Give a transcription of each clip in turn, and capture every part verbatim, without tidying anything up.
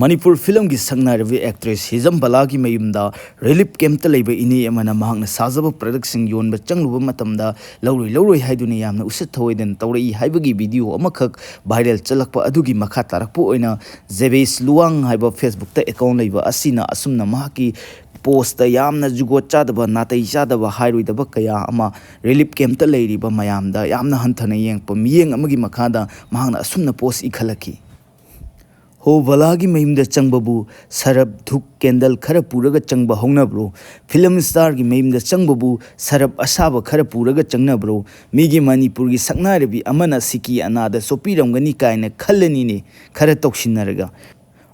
ꯃꯅꯤꯄꯨꯔ ꯐꯤꯂꯝꯒꯤ ꯁꯛꯅꯥꯏꯔꯕꯤ ꯑꯦꯛꯇ꯭ꯔꯦꯁ ꯍꯤꯖꯝ ꯕꯂꯥꯒꯤ ꯃꯌꯨꯝꯗ ꯔꯤꯂꯤꯞ ꯀꯦꯝꯞꯇ ꯂꯩꯕ ꯏꯅꯦ ꯑꯃꯅ ꯃꯍꯥꯛꯅ ꯁꯥꯖꯕ ꯄ꯭ꯔꯗꯛꯁꯤꯡ ꯌꯣꯟꯕ ꯆꯪꯂꯨꯕ ꯃꯇꯝꯗ ꯂꯧꯔꯣꯏ ꯂꯧꯔꯣꯏ ꯍꯥꯏꯗꯨꯅ ꯌꯥꯝꯅ ꯎꯁꯤꯠ ꯊꯑꯣꯏꯗꯅ ꯇꯧꯔꯛꯏ ꯍꯥꯏꯕꯒꯤ ꯚꯤꯗꯤꯑꯣ ꯑꯃꯈꯛ ꯚꯥꯏꯔꯦꯜ ꯆꯠꯂꯛꯄ ꯑꯗꯨꯒꯤ ꯃꯈꯥ ꯇꯥꯔꯛꯄ ꯑꯣꯏꯅ ꯖꯦꯕꯦꯁ ꯂꯨꯋꯥꯡ ꯍꯥꯏꯕ ꯐꯦꯁꯕꯨꯛꯇ ꯑꯦꯀꯥꯎꯟ ꯂꯩꯕ ꯑꯁꯤꯅ ꯑꯁꯨꯝꯅ ꯃꯍꯥꯛꯀꯤ ꯄꯣꯁꯇ ꯌꯥꯝꯅ ꯖꯨꯒꯣꯠ ꯆꯥꯗꯕ, ꯅꯥꯇꯩ ꯆꯥꯗꯕ, ꯍꯥꯏꯔꯣꯏꯗꯕ ꯀꯌꯥ ꯑꯃ ꯔꯤꯂꯤꯞ ꯀꯦꯝꯞꯇ ꯂꯩꯔꯤꯕ ꯃꯌꯥꯝꯗ ꯌꯥꯝꯅ ꯍꯟꯊꯅ ꯌꯦꯡꯉꯛꯄ ꯃꯤꯠꯌꯦꯡ ꯑꯃꯒꯤ ꯃꯈꯥꯗ ꯃꯍꯥꯛꯅ ꯑꯁꯨꯝꯅ ꯄꯣꯁ ꯏꯈꯠꯂꯛꯈꯤ꯫ "ꯍꯣ ꯕꯂꯥꯒꯤ ꯃꯌꯨꯝꯗ ꯆꯪꯕꯕꯨ ꯁꯔꯞ, ꯙꯨꯛ, ꯀꯦꯟꯗꯜ ꯈꯔ ꯄꯨꯔꯒ ꯆꯪꯕ ꯍꯧꯅꯕ꯭ꯔꯣ? ꯐꯤꯂꯝ ꯁ꯭ꯇꯥꯔꯒꯤ ꯃꯌꯨꯝꯗ ꯆꯪꯕꯕꯨ ꯁꯔꯞ ꯑꯁꯥꯕ ꯈꯔ ꯄꯨꯔꯒ ꯆꯪꯅꯕ꯭ꯔꯣ? ꯃꯤꯒꯤ ꯃꯅꯤꯄꯨꯔꯒꯤ ꯁꯛꯅꯥꯏꯔꯕꯤ ꯑꯃꯅ ꯁꯤꯀꯤ ꯑꯅꯥꯗ ꯆꯣꯞꯄꯤꯔꯝꯒꯅꯤ ꯀꯥꯏꯅ ꯈꯜꯂꯅꯤꯅꯦ ꯈꯔ ꯇꯧꯁꯤꯟꯅꯔꯒ꯫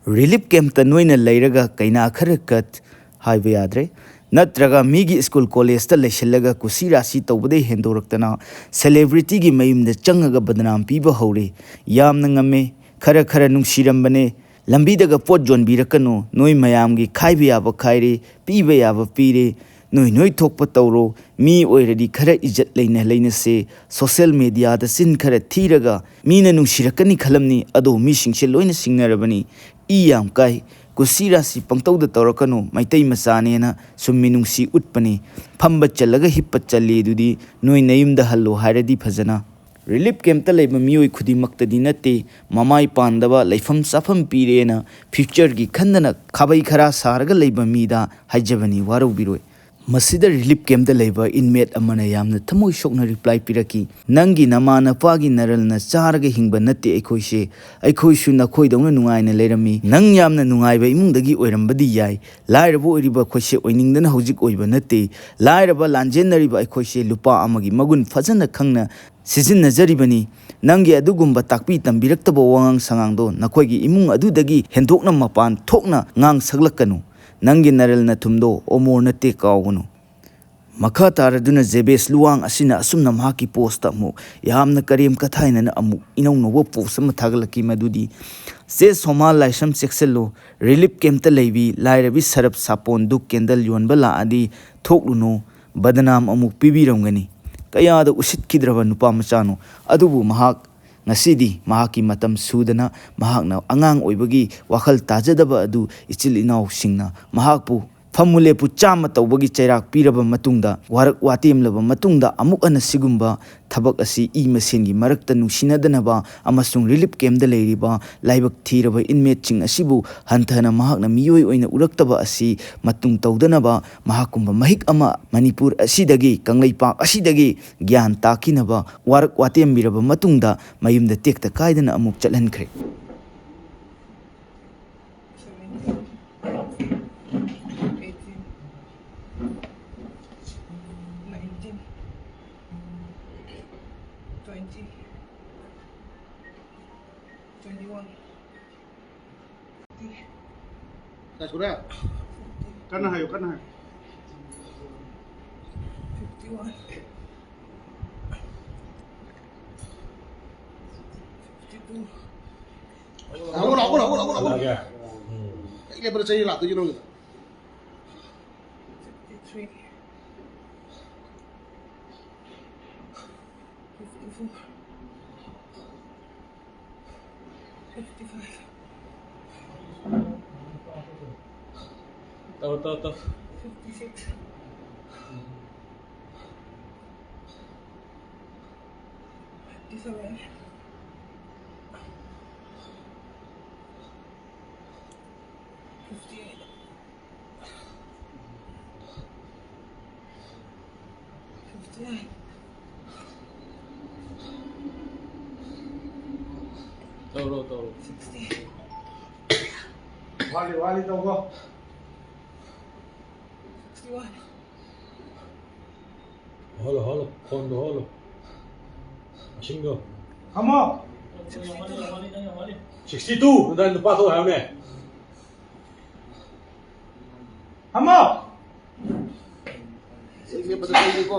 ꯔꯤꯂꯤꯞ ꯀꯦꯝꯞꯇ ꯅꯣꯏꯅ ꯂꯩꯔꯒ ꯀꯩꯅꯥ ꯈꯔ ꯀꯠ ꯍꯥꯏꯕ ꯌꯥꯗ꯭ꯔꯦ, ꯅꯠꯇ꯭ꯔꯒ ꯃꯤꯒꯤ ꯁ꯭ꯀꯨꯜ ꯀꯣꯂꯦꯖꯇ ꯂꯩꯁꯤꯜꯂꯒ ꯀꯨꯁꯤ ꯔꯥꯁꯤ ꯇꯧꯕꯗꯩ ꯍꯦꯟꯗꯣꯔꯛꯇꯅ ꯁꯦꯂꯦꯕ꯭ꯔꯤꯇꯤꯒꯤ ꯃꯌꯨꯝꯗ ꯆꯪꯉꯒ ꯕꯗꯅꯥꯝ ꯄꯤꯕ ꯍꯧꯔꯦ꯫ ꯌꯥꯝꯅ ꯉꯝꯃꯦ꯫ ꯈꯔ ꯈꯔ ꯅꯨꯡꯁꯤꯔꯝꯕꯅꯦ꯫ ꯂꯝꯕꯤꯗꯒ ꯄꯣꯠ ꯌꯣꯟꯕꯤꯔꯛꯀꯅꯨ꯫ ꯅꯣꯏ ꯃꯌꯥꯝꯒꯤ ꯈꯥꯏꯕ ꯌꯥꯕ ꯈꯥꯏꯔꯦ, ꯄꯤꯕ ꯌꯥꯕ ꯄꯤꯔꯦ꯫ ꯅꯣꯏ ꯅꯣꯏ ꯊꯣꯛꯄ ꯇꯧꯔꯣ꯫ ꯃꯤ ꯑꯣꯏꯔꯗꯤ ꯈꯔ ꯏꯖꯠ ꯂꯩꯅ ꯂꯩꯅꯁꯦ꯫ ꯁꯣꯁꯦꯜ ꯃꯦꯗꯤꯌꯥꯗ ꯆꯤꯟ ꯈꯔ ꯊꯤꯔꯒ ꯃꯤꯅ ꯅꯨꯡꯁꯤꯔꯛꯀꯅꯤ ꯈꯜꯂꯝꯅꯤ, ꯑꯗꯣ ꯃꯤꯁꯤꯡꯁꯦ ꯂꯣꯏꯅ ꯁꯤꯡꯅꯔꯕꯅꯤ꯫ ꯏ ꯌꯥꯝ ꯀꯥꯏ꯫ ꯀꯨꯁꯤ ꯔꯥꯁꯤ ꯄꯪꯇꯧꯗ ꯇꯧꯔꯛꯀꯅꯨ꯫ ꯃꯩꯇꯩ ꯃꯆꯥꯅꯦꯅ ꯁꯨꯝ ꯃꯤꯅꯨꯡꯁꯤ ꯎꯠꯄꯅꯤ꯫ ꯐꯝꯕ ꯆꯜꯂꯒ ꯍꯤꯞꯄ ꯆꯜꯂꯤ ꯑꯗꯨꯗꯤ ꯅꯣꯏ ꯅꯌꯨꯝꯗ ꯍꯜꯂꯣ ꯍꯥꯏꯔꯗꯤ ꯐꯖꯅ꯫ ꯔꯤꯂꯤꯞ ꯀꯦꯝꯞꯇ ꯂꯩꯕ ꯃꯤꯑꯣꯏ ꯈꯨꯗꯤꯡꯃꯛꯇꯗꯤ ꯅꯠꯇꯦ, ꯃꯃꯥꯏ ꯄꯥꯟꯗꯕ, ꯂꯩꯐꯝ ꯆꯥꯐꯝ ꯄꯤꯔꯦꯅ ꯐ꯭ꯌꯨꯆꯔꯒꯤ ꯈꯟꯗꯅ ꯈꯥꯕꯩ ꯈꯔꯥ ꯁꯥꯔꯒ ꯂꯩꯕ ꯃꯤꯗ ꯍꯥꯏꯖꯕꯅꯤ, ꯋꯥꯔꯧꯕꯤꯔꯣꯏ꯫ ꯃꯁꯤꯗ ꯔꯤꯂꯤꯞ ꯀꯦꯝꯞꯇ ꯂꯩꯕ ꯏꯟꯃꯦꯠ ꯑꯃꯅ ꯌꯥꯝꯅ ꯊꯃꯣꯏ ꯁꯣꯛꯅ ꯔꯤꯄ꯭ꯂꯥꯏ ꯄꯤꯔꯛꯈꯤ, "ꯅꯪꯒꯤ ꯅꯃꯥ ꯅꯄꯥꯒꯤ ꯅꯔꯜꯅ ꯆꯥꯔꯒ ꯍꯤꯡꯕ ꯅꯠꯇꯦ ꯑꯩꯈꯣꯏꯁꯦ꯫ ꯑꯩꯈꯣꯏꯁꯨ ꯅꯈꯣꯏꯗꯧꯅ ꯅꯨꯡꯉꯥꯏꯅ ꯂꯩꯔꯝꯃꯤ꯫ ꯅꯪ ꯌꯥꯝꯅ ꯅꯨꯡꯉꯥꯏꯕ ꯏꯃꯨꯡꯗꯒꯤ ꯑꯣꯏꯔꯝꯕꯗꯤ ꯌꯥꯏ꯫ ꯂꯥꯏꯔꯕ ꯑꯣꯏꯔꯤꯕ ꯑꯩꯈꯣꯏꯁꯦ ꯑꯣꯏꯅꯤꯡꯗꯅ ꯍꯧꯖꯤꯛ ꯑꯣꯏꯕ ꯅꯠꯇꯦ꯫ ꯂꯥꯏꯔꯕ ꯂꯥꯟꯖꯦꯟꯅꯔꯤꯕ ꯑꯩꯈꯣꯏꯁꯦ ꯂꯨꯄꯥ ꯑꯃꯒꯤ ꯃꯒꯨꯟ ꯐꯖꯅ ꯈꯪꯅ ꯁꯤꯖꯤꯟꯅꯖꯔꯤꯕꯅꯤ꯫ ꯅꯪꯒꯤ ꯑꯗꯨꯒꯨꯝꯕ ꯇꯥꯛꯄꯤ ꯇꯝꯕꯤꯔꯛꯇꯕ ꯋꯥꯉꯥꯡ ꯁꯉꯥꯡꯗꯣ ꯅꯈꯣꯏꯒꯤ ꯏꯃꯨꯡ ꯑꯗꯨꯗꯒꯤ ꯍꯦꯟꯗꯣꯛꯅ ꯃꯄꯥꯟ ꯊꯣꯛꯅ ꯉꯥꯡ ꯁꯛꯂꯛꯀꯅꯨ꯫ ꯅꯪꯒꯤ ꯅꯔꯜ ꯅꯊꯨꯝꯗꯣ ꯑꯣꯃꯣꯔ ꯅꯠꯇꯦ, ꯀꯥꯎꯒꯅꯨ"꯫ ꯃꯈꯥ ꯇꯥꯔꯗꯨꯅ ꯖꯦꯕꯦꯁ ꯂꯨꯋꯥꯡ ꯑꯁꯤꯅ ꯑꯁꯨꯝꯅ ꯃꯍꯥꯛꯀꯤ ꯄꯣꯁꯇ ꯑꯃꯨꯛ ꯌꯥꯝꯅ ꯀꯔꯦꯝ ꯀꯊꯥꯏꯅꯅ ꯑꯃꯨꯛ ꯏꯅꯧ ꯅꯧꯕ ꯄꯣꯁ ꯑꯃ ꯊꯥꯒꯠꯂꯛꯈꯤ, ꯃꯗꯨꯗꯤ, "ꯆꯦ ꯁꯣꯃꯥ, ꯂꯥꯏꯁ꯭ꯔꯝ ꯆꯦꯛꯁꯤꯜꯂꯨ, ꯔꯤꯂꯤꯞ ꯀꯦꯝꯞꯇ ꯂꯩꯕꯤ ꯂꯥꯏꯔꯕꯤ ꯁꯔꯞ, ꯁꯥꯄꯣꯟ, ꯙꯨꯛ, ꯀꯦꯟꯗꯜ ꯌꯣꯟꯕ ꯂꯥꯛꯑꯗꯤ ꯊꯣꯛꯂꯨꯅꯨ, ꯕꯗꯅꯥꯝ ꯑꯃꯨꯛ ꯄꯤꯕꯤꯔꯝꯒꯅꯤ"꯫ ꯀꯌꯥꯗ ꯎꯁꯤꯠꯈꯤꯗ꯭ꯔꯕ ꯅꯨꯄꯥ ꯃꯆꯥꯅꯣ꯫ ꯑꯗꯨꯕꯨ ꯃꯍꯥꯛ ꯉꯁꯤꯗꯤ ꯃꯍꯥꯛꯀꯤ ꯃꯇꯝ ꯁꯨꯗꯅ ꯃꯍꯥꯛꯅ ꯑꯉꯥꯡ ꯑꯣꯏꯕꯒꯤ ꯋꯥꯈꯜ ꯇꯥꯖꯗꯕ ꯑꯗꯨ ꯏꯆꯤꯜ ꯏꯅꯥꯎꯁꯤꯡꯅ ꯃꯍꯥꯛꯄꯨ ꯐꯝꯃꯨ ꯂꯦꯞꯄꯨ ꯆꯥꯝꯃ ꯇꯧꯕꯒꯤ ꯆꯩꯔꯥꯛ ꯄꯤꯔꯕ ꯃꯇꯨꯡꯗ, ꯋꯥꯔꯛ ꯋꯥꯇꯦꯝꯂꯕ ꯃꯇꯨꯡꯗ, ꯑꯃꯨꯛ ꯍꯟꯅ ꯁꯤꯒꯨꯝꯕ ꯊꯕꯛ ꯑꯁꯤ ꯏ ꯃꯁꯦꯟꯒꯤ ꯃꯔꯛꯇ ꯅꯨꯡꯁꯤꯅꯗꯅꯕ ꯑꯃꯁꯨꯡ relief camp ꯗ ꯂꯩꯔꯤꯕ ꯂꯥꯏꯕꯛ ꯊꯤꯔꯕ inmate ꯁꯤꯡ ꯑꯁꯤꯕꯨ ꯍꯟꯊꯅ ꯃꯍꯥꯛꯅ ꯃꯤꯑꯣꯏ ꯑꯣꯏꯅ ꯎꯔꯛꯇꯕ ꯑꯁꯤ ꯃꯇꯨꯡ ꯇꯧꯗꯅꯕ ꯃꯍꯥꯛꯀꯨꯝꯕ ꯃꯍꯤꯛ ꯑꯃ ꯃꯅꯤꯄꯨꯔ ꯑꯁꯤꯗꯒꯤ, ꯀꯪꯂꯩꯄꯥꯛ ꯑꯁꯤꯗꯒꯤ ꯒ꯭ꯌꯥꯟ ꯇꯥꯛꯈꯤꯅꯕ ꯋꯥꯔꯛ ꯋꯥꯇꯦꯝꯕꯤꯔꯕ ꯃꯇꯨꯡꯗ ꯃꯌꯨꯝꯗ ꯇꯦꯛꯇ ꯀꯥꯏꯗꯅ ꯑꯃꯨꯛ ꯆꯠꯍꯟꯈ꯭ꯔꯦ꯫ Seventeen, eighteen, nineteen, twenty, twenty-one, ꯀꯌꯥ ꯁꯨꯔꯦ? ꯀꯟꯅ ꯍꯥꯏꯌꯨ, ꯀꯟꯅ ꯍꯥꯏꯌꯨ꯫ Fifty-one, fifty-two, ꯂꯥꯛꯑꯣ, ꯂꯥꯛꯑꯣ, ꯂꯥꯛꯑꯣ, ꯂꯥꯛꯑꯣ, ꯂꯥꯛꯑꯣ꯫ ꯂꯥꯛꯑꯒꯦ꯫ ꯎꯝ꯫ ꯀꯩ ꯂꯦꯞꯄꯗ ꯆꯩ ꯂꯥꯛꯇꯣꯏꯁꯦ ꯅꯪꯒꯤꯗ? Fifty-three, fifty-four, fifty-five, ꯇꯧ, ꯇꯧ, ꯇꯧ꯫ Fifty-six, fifty-seven, fifty-eight, fifty-nine, ꯇꯧꯔꯣ, ꯇꯧꯔꯣ꯫ Sixty, ꯋꯥꯠꯂꯤ, ꯋꯥꯠꯂꯤ, ꯇꯧꯕ꯫ Sixty-one, ꯍꯣꯜꯂꯣ, ꯍꯣꯜꯂꯣ, ꯈꯣꯟꯗꯣ ꯍꯣꯜꯂꯣ꯫ ꯃꯁꯤꯡꯗꯣ꯫ ꯊꯝꯃꯣ꯫ Sixty-two꯫ Sixty-two꯫ ꯑꯗꯨꯗ ꯅꯨꯄꯥ ꯊꯣꯛ ꯍꯥꯏꯕꯅꯦ꯫ ꯊꯝꯃꯣ꯫ ꯁꯤꯒꯤ ꯃꯊꯛꯇ ꯂꯩꯀꯣ꯫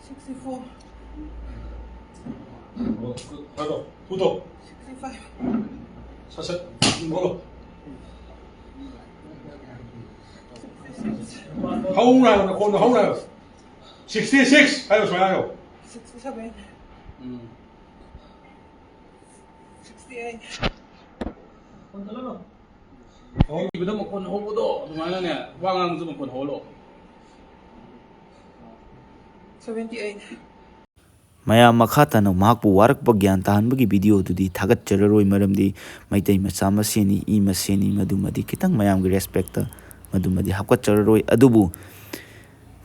Sixty-four, ꯍꯣꯜꯂꯣ, ꯍꯣꯜꯂꯣ, ꯍꯣꯜꯂꯣ꯫ Sixty-five, ꯁꯠ ꯁꯠ ꯍꯣꯜꯂꯣ꯫ Sixty-six, ꯍꯧꯅ ꯍꯥꯏꯕ, ꯅꯈꯣꯟꯗꯣ ꯍꯧꯅ ꯍꯥꯏꯕ꯫ ꯁꯤꯛꯁꯇꯤ ꯁꯤꯛꯁ ꯍꯥꯏꯌꯣ, ꯁꯨꯃꯥꯏꯅ ꯍꯥꯏꯌꯣ꯫ Sixty seven. Um. Sixty eight. ꯏꯕꯗ ꯃꯈꯣꯟ ꯍꯧꯕꯗꯣ ꯑꯗꯨꯃꯥꯏꯅꯅꯦ, ꯋꯥ ꯉꯥꯡꯕꯁꯨ ꯃꯈꯣꯟ ꯍꯧꯍꯜꯂꯣ꯫ Seventy eight. ꯃꯌꯥꯝ ꯃꯈꯥ ꯇꯥꯅ ꯃꯍꯥꯛꯄꯨ ꯋꯥꯔꯛꯄ ꯒ꯭ꯌꯥꯟ ꯇꯥꯍꯟꯕꯒꯤ ꯚꯤꯗꯤꯑꯣꯗꯨꯗꯤ ꯊꯥꯒꯠꯆꯔꯔꯣꯏ, ꯃꯔꯝꯗꯤ ꯃꯩꯇꯩ ꯃꯆꯥ ꯃꯁꯦꯟꯅꯤ, ꯏ ꯃꯁꯦꯟꯅꯤ, ꯃꯗꯨꯃꯗꯤ ꯈꯤꯇꯪ ꯃꯌꯥꯝꯒꯤ ꯔꯦꯁꯄꯦꯛꯇ ꯃꯗꯨꯃꯗꯤ ꯍꯥꯞꯀꯠꯆꯔꯔꯣꯏ꯫ ꯑꯗꯨꯕꯨ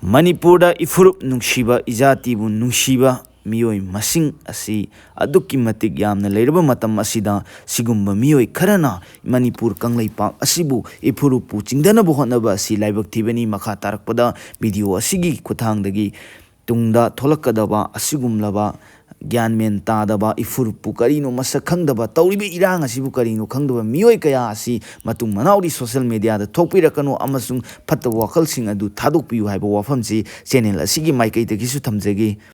ꯃꯅꯤꯄꯨꯔꯗ ꯏꯐꯨꯔꯨꯞ ꯅꯨꯡꯁꯤꯕ, ꯏꯖꯥꯇꯤꯕꯨ ꯅꯨꯡꯁꯤꯕ ꯃꯤꯑꯣꯏ ꯃꯁꯤꯡ ꯑꯁꯤ ꯑꯗꯨꯛꯀꯤ ꯃꯇꯤꯛ ꯌꯥꯝꯅ ꯂꯩꯔꯕ ꯃꯇꯝ ꯑꯁꯤꯗ, ꯁꯤꯒꯨꯝꯕ ꯃꯤꯑꯣꯏ ꯈꯔꯅ ꯃꯅꯤꯄꯨꯔ ꯀꯪꯂꯩꯄꯥꯛ ꯑꯁꯤꯕꯨ ꯏꯐꯨꯔꯨꯞꯄꯨ ꯆꯤꯡꯊꯅꯕ ꯍꯣꯠꯅꯕ ꯑꯁꯤ ꯂꯥꯏꯕꯛ ꯊꯤꯕꯅꯤ꯫ ꯃꯈꯥ ꯇꯥꯔꯛꯄꯗ ꯚꯤꯗꯤꯑꯣ ꯑꯁꯤꯒꯤ ꯈꯨꯠꯊꯥꯡꯗꯒꯤ ꯇꯨꯡꯗ ꯊꯣꯛꯂꯛꯀꯗꯕ ꯑꯁꯤꯒꯨꯝꯂꯕ ꯒ꯭ꯌꯥꯟ ꯃꯦꯟ ꯇꯥꯗꯕ, ꯏꯐꯨꯔꯨꯞꯄꯨ ꯀꯔꯤꯅꯣ ꯃꯁꯛ ꯈꯪꯗꯕ, ꯇꯧꯔꯤꯕ ꯏꯔꯥꯡ ꯑꯁꯤꯕꯨ ꯀꯔꯤꯅꯣ ꯈꯪꯗꯕ ꯃꯤꯑꯣꯏ ꯀꯌꯥ ꯑꯁꯤ ꯃꯇꯨꯡ ꯃꯅꯥꯎꯗꯤ ꯁꯣꯁꯦꯜ ꯃꯦꯗꯤꯌꯥꯗ ꯊꯣꯛꯄꯤꯔꯛꯀꯅꯨ ꯑꯃꯁꯨꯡ ꯐꯠꯇꯕ ꯋꯥꯈꯜꯁꯤꯡ ꯑꯗꯨ ꯊꯥꯗꯣꯛꯄꯤꯌꯨ ꯍꯥꯏꯕ ꯋꯥꯐꯝꯁꯤ ꯆꯦꯅꯦꯜ ꯑꯁꯤꯒꯤ ꯃꯥꯏꯀꯩꯗꯒꯤꯁꯨ ꯊꯝꯖꯒꯦ꯫